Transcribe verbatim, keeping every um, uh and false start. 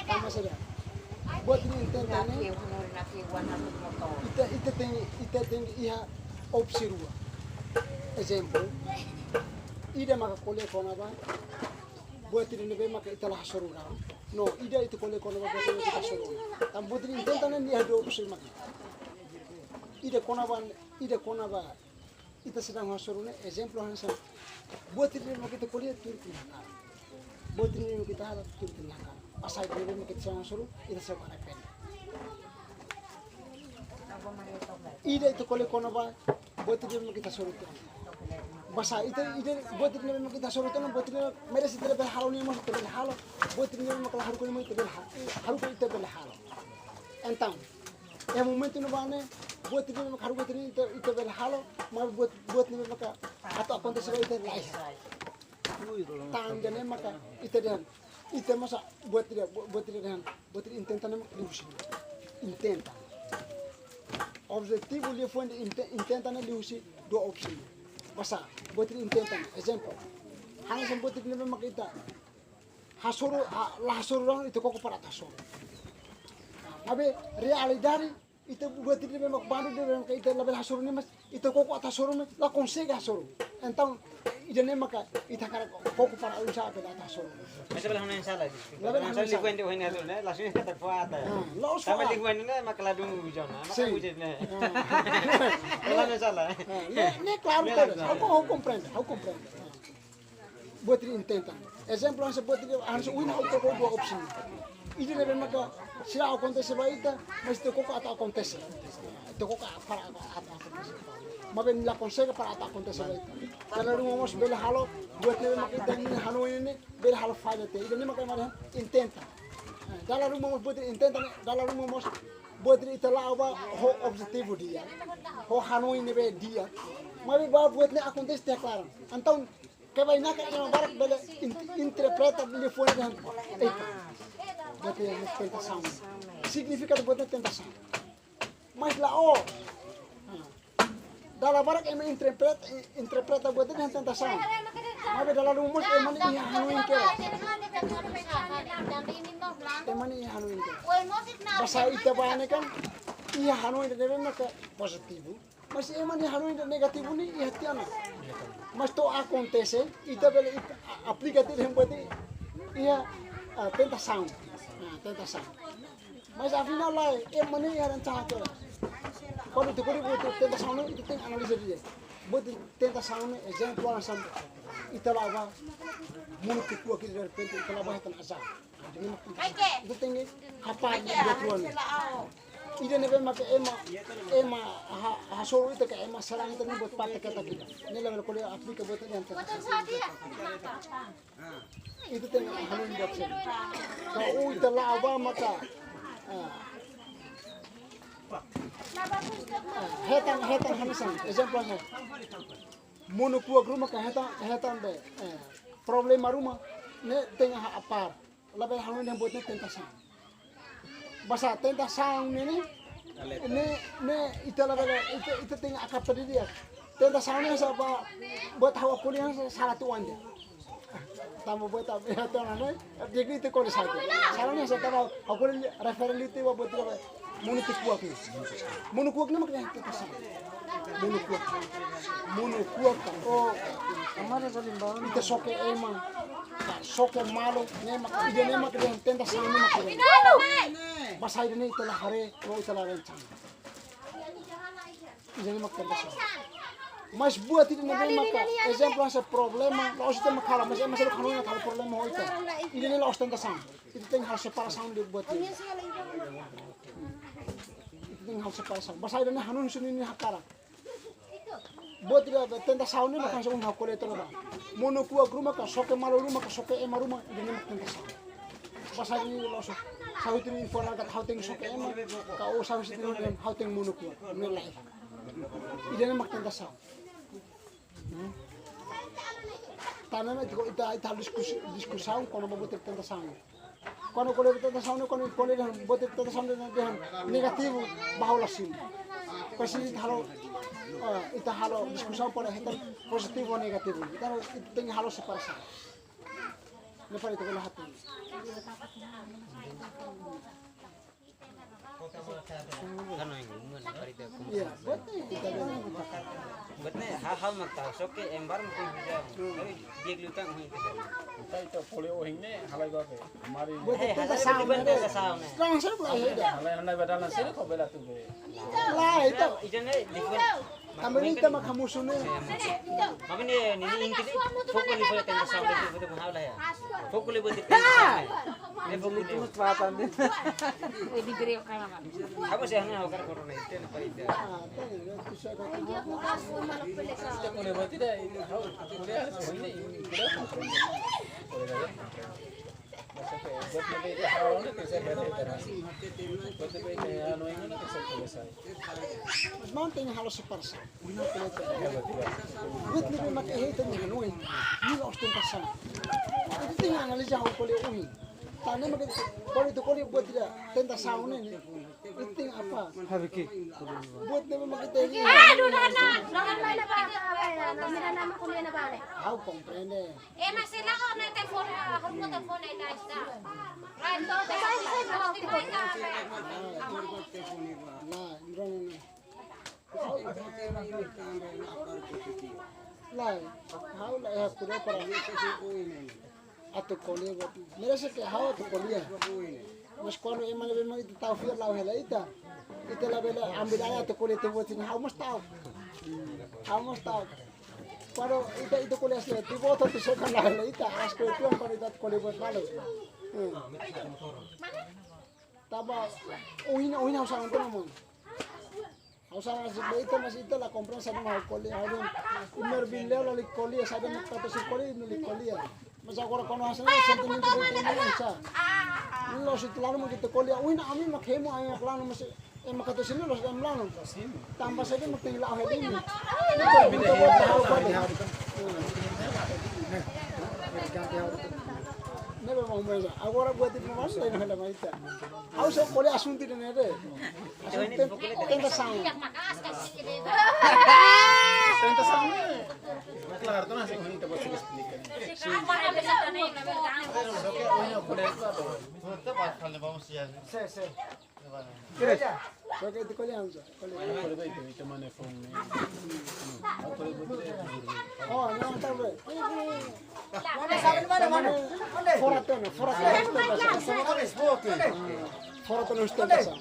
Tanba saida? Buat ida intenta ne'e, ita, ita tenke, ita tenke iha opsi rua. Ezemplu, ida maka ko'alia kona-ba buat ida ne'ebé maka ita la hasoru ona. No, ida ita ko'alia kona-ba buat ida ita hasoru ona. Tanba buat ida intenta ne'e iha dua opsi maka. Ida kona-ba, ida kona-ba ita seidauk hasoru ne'e, ezemplu hanesan buat ida ne'ebé maka ita ko'alia tuir ita-nia hakarak. Buat ida ne'ebé maka ita halo tuir ita-nia hakarak. Basá ida ne'ebé maka ita seidauk hasoru, ita seidauk arrepende. Ida ita ko'alia kona-ba buat ida ne'ebé maka ita hasoru tiha ona. Basá ita, ida buat ida ne'ebé maka ita hasoru tiha ona, buat ida ne'ebé merese ita bele halo nian mós ita bele halo, buat ida ne'ebé maka la haruka nian mós ita bele ha-, haruka ita bele halo. Entaun, iha momentu ne'ebá ne'e, buat ida ne'ebé maka haruka ita nian ita, ita bele halo, maibé buat, buat ne'ebé maka atu akontese ba ita laiha. Tan ida-ne'e maka ita dehan, ita mós buat ida, bu-, buat ida dehan, buat ida intenta ne'e maka liuhusi. Intenta. Objetivu liafuan ida inte-, intenta ne'e liuhusi dua opsi. Basá, buat ida intenta ne'e, ezemplu. Hanesan buat ida ne'ebé maka ita hasoru, ah, la hasoru ona ita koko para atu hasoru. Maibé realidade, ita buat ida ne'ebé mak bandu ida ne'ebé maka ita labele hasoru ne'e, mas ita koko atu hasoru ne'e la konsege hasoru. Entaun, ida-ne'e maka ita hakarak koko para oinsá bele atu hasoru. Mas labele hanoin sala. Labele hanoin sala. Liafuan ida hanesan ne'e, langsung kata kuat. Ah, la'ós fo'er. Tanba liafuan ne'e maka ladún ujon, maka Sin. Ujon ne'e. Ah. Labele sala. Ah, ne'e, ne'e klaru. Ne'e klaru. Ha'u, ha'u komprende, ha'u komprende. Ah. Buat ida intenta. Ezemplu, hanesan buat ida, hanesan ohin ha'u koko dua opsi. Ida ne'ebé maka seidauk akontese ba ita, mas ita koko atu akontese. Ita koko para atu, atu akontese. Maibé la konsege para atu akontese ba ita. Dala ruma mós bele halo, buat ne'ebé maka ita-nia hanoin ne'e, bele halo falla tiha. Ida-ne'e maka ema dehan intenta. Dala ruma mós buat ida intenta ne'e, dala ruma mós buat ida ita la'o ba ho objetivu di'ak. Ho hanoin ne'ebé di'ak. Maibé ba buat ne'e akontese tiha klaran. Entaun, kebanyakan ema barak bele in-, interpreta liafuan dehan, "Epa, buat ne'e tentasaun." Signifika buat ne'e tentasaun. Mas la'ós. Dala barak ema interpreta, interpreta buat ne'e dehan tentasaun. Maibé dala ruma mós ema ne'e iha hanoin kedas. Ema ne'e iha hanoin kedas. Basá ita ba ne'e kan iha hanoin ida ne'ebé maka pozitivu. Mas ema nia hanoin ida negativu ne'e iha tiha ona. Mas to'o akontese, ita bele ita a-, aplika tiha dehan buat ne'e iha, ah, tentasaun. Ah, tentasaun. Mas afinál lae, ema ne'e iha rencana tiha ona. Kuandu ita ko'alia buat tentasaun ne'e, ita tenke analiza di'ak. Buat tentasaun ne'e, ezemplu hanesan ita la'o ba monu tukuak, derrepente ita la'o ba hetan azar. Ita tenke hapara buat rua ne'e. Ida ne'ebé maka ema, ema ha-, hasoru ita ka ema serang ita ne'e buat parte keta kita. Ne'e labele ko'alia aplika buat ida tentasaun. Ita tenke hanoin buat sira. Ka ita la'o ba maka, ah, hetan, hetan hanesan, ezemplu hanesan monu kuak ruma ka hetan, hetan be, eh, problema ruma, ne'e tenke hapara. Labele hanoin dehan buat ne'e tentasaun. Basá tentasaun ne'e, ne'e, ne'e, ne'e ita labele, ita, ita tenke akata didi'ak. Tentasaun ne'e hanesan ba, buat ha'u ko'alia hanesan sala tuan dia. Tanba buat apa, ya, tuan ne'e, jadi ita ko'alia sala. Sala ne'e hanesan tanba ha'u ko'alia refere liu tiha ba buat ida ba monu tukuak ne'e. Monu kuak ne'e maka tentasaun. Monu kuak. Monu kuak ka. Oh, amara salimbaun. Ita soke ema. Soke malu, ne'e maka, ida-ne'e maka dehan tentasaun ne'e maka dehan. Basá ida-ne'e ita la haree, no ita la rencana. Ida-ne'e maka tentasaun. Mas buat ida ne'ebé maka, ezemplu hanesan problema, la'ós ita maka halo, mas ema seluk hanoin halo problema ho ita. Ida-ne'e la'ós tentasaun. Ita tenke halo separasaun de buat ida. Ita tenke halo separasaun. Basá ida-ne'e hanoin sira-nia hakarak. Buat ida tentasaun ne'e maka hanesan ohin ha'u ko'alia tiha ona ba. Monu kuak ruma ka, soke malu ruma ka, soke ema ruma, ida-ne'e maka tentasaun. Basá ida-ne'e la'ós. Sa'e ita-nia informa katak ha'u tenke soke ema, ka o sa'e ita-nia ha'u tenke monu kuak. Ne'e lae. Ida-ne'e maka tentasaun. Hmm? Tanba ne'e ita, ita, ita diskusi-, diskusaun kona-ba buat tentasaun. Kuandu ko'alia tentasaun ne'e, kuandu ko'alia dehan buat tentasaun ne'e dehan negativu, ba ha'u la simu. Presiza ita halo, eh, ita halo diskusaun para hetan pozitivu ho negativu. Ita, ita tenke halo separasaun. Ne'e para ita bele hatene. Kan no yang umum, para ita. Iya, buat ne'e ita bele. Buat ne'e hal-hal mak tahu, sok ke embar mungkin bisa. Tapi dia gelutan mungkin bisa. Ita, ita polio ohin ne'e, halai gua ke. Mari. Buat Eh, itu halai tentasaun, buat ne'e. Tentasaun, ne'e. Langsung lah, ya. Halai, halai, batal nasi, kau bela tu, be. Lah, itu. Ita ne'e, di Também tem uma camuchonera. Makanya ini, ini inti, foku liu fali tentasaun, betul, betul, mahal lah ya. Foku liu buat tentasaun. Ini foku liu. Apa sih, hanya hokar corona itu, yang paling dia. Kita boleh buat tidak, ini, tahu, boleh harus ini, ini, boleh. Mas maun tenke halo separasaun. Buat ne'ebé mak iha ita-nia hanoin. Nia la'ós tentasaun. Ita tenke analiza ha'u ko'alia ohin. Tan ne'e mak ko'alia, ita ko'alia buat ida tentasaun ne'e. Ita tenke apa? Hariki. Buat ne'ebé mak ita iha. Ha'u komprende. Eh, mas sila ko na telefon, ah, harus mo telefon na ina ista. Right, so, Nah, no, no, no. Lai, ha'u la iha kuda para atu ko'alia buat. Merese ke ha'u atu ko'alia. Mas kuandu ema ne'ebé mak ita tau fiar la'o hela ita. Ita labele ambil alih atu ko'alia ita buat sini ha'u mós ta'uk. Ha'u mós ta'uk. Kuandu ita, ita ko'alia asli, tiba oto tu sokan la'o hela ita. Asko itu yang kuandu ita ko'alia buat malu. Hmm. Tanba ohin, ohin ha'u sala entaun, maun. Ha'u sala, mas ita, mas ita la komprende saida mak ha'u ko'alia, ha'u dehan. Imer bin Leo la ko'alia, saida mak katuas ko'alia, nia la ko'alia. Mas agora kuandu ha'u sala, sentimentu ita nia sa. Nia la'ós ita lanu mak ita ko'alia, ohin ami mak hemu, ami mak lanu, mas ema katuas nia la'ós ema lanu. Tanba saida mak tenke la'o hela nia. Ne'ebé mak meza. Agora buat itu, maun, lain hal mai ita. Ha'u só ko'alia asuntu ida-ne'e de'it. Asuntu ten-, tentasaun. Tentasaun. Claro, tu nasi ohin ita buat esplika. Só ke ita ko'alia, ko'alia. Oh, não, tá bem. Fora tena, fora tena. Fora tena, tentasaun.